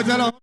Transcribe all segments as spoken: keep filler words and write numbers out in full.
Salam.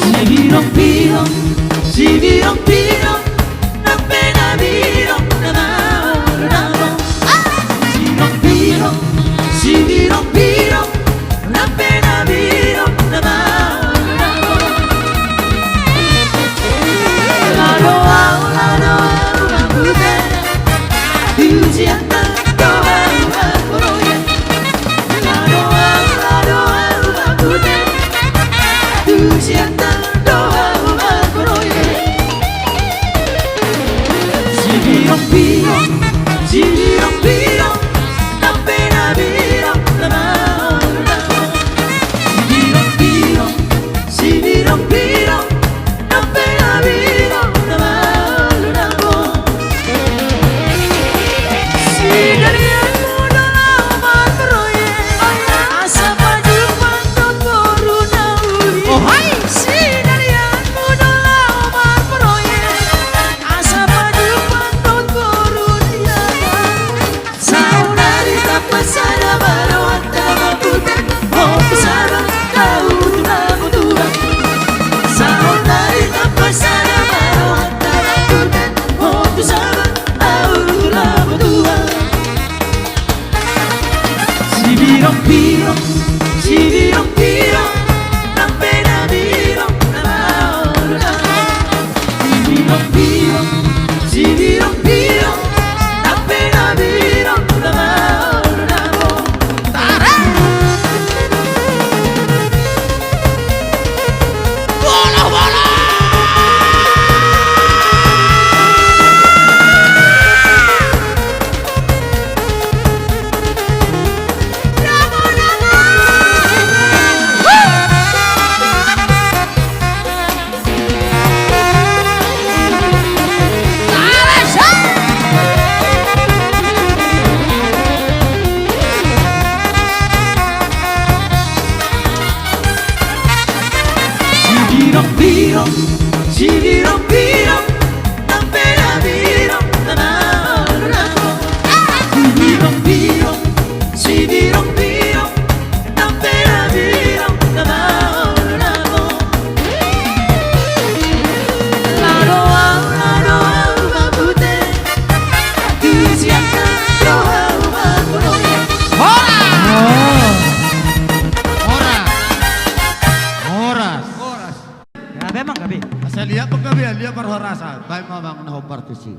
Sibirong-birong, sibirong-birong, na pe na birong na maol na bo. Sibirong-birong, sibirong-birong, na pe na birong na maol na bo. Lado au, lado au, Bangkute. Tujuan na do au, Bangkute. Lado au, lado au, Bangkute. Tujuan na do au, Bangkute. Sibirong-birong, sibirong-birong, na pe na birong na maol na bo. Sibirong-birong, sibirong-birong, na pe na birong na maol na bo. Sidarianmu do laho marproyek, asa pajumpang dohot boru na uli. Oh, hai! Sidarianmu do laho marproyek, asa pajumpang dohot boru ni abang. Saonari tampasada ma rohanta, Bangkute, hot tu saba, ahu tu na matua. Saonari tampasada ma rohanta, Bangkute, hot tu saba, ahu tu na matua. Sibirong-birong, sibirong-birong, na pe na birong na maol na bo. Sibirong-birong, sibirong-birong, na pe na birong na maol na bo. Tara! Bola, bola! Sibirong-birong, sibirong-birong, na pe na birong na maol na bo. Sibirong-birong, sibirong-birong, na pe na birong na maol na bo. Lado au, lado au, Bangkute. Tujuan na do au, Bangkute. Horas! Oh. Horas! Horas! Horas! Gabe, Amang, gabe. Asa liat pe gabe, liat parhorasan. Baen ma, Amang, na hombar tusi.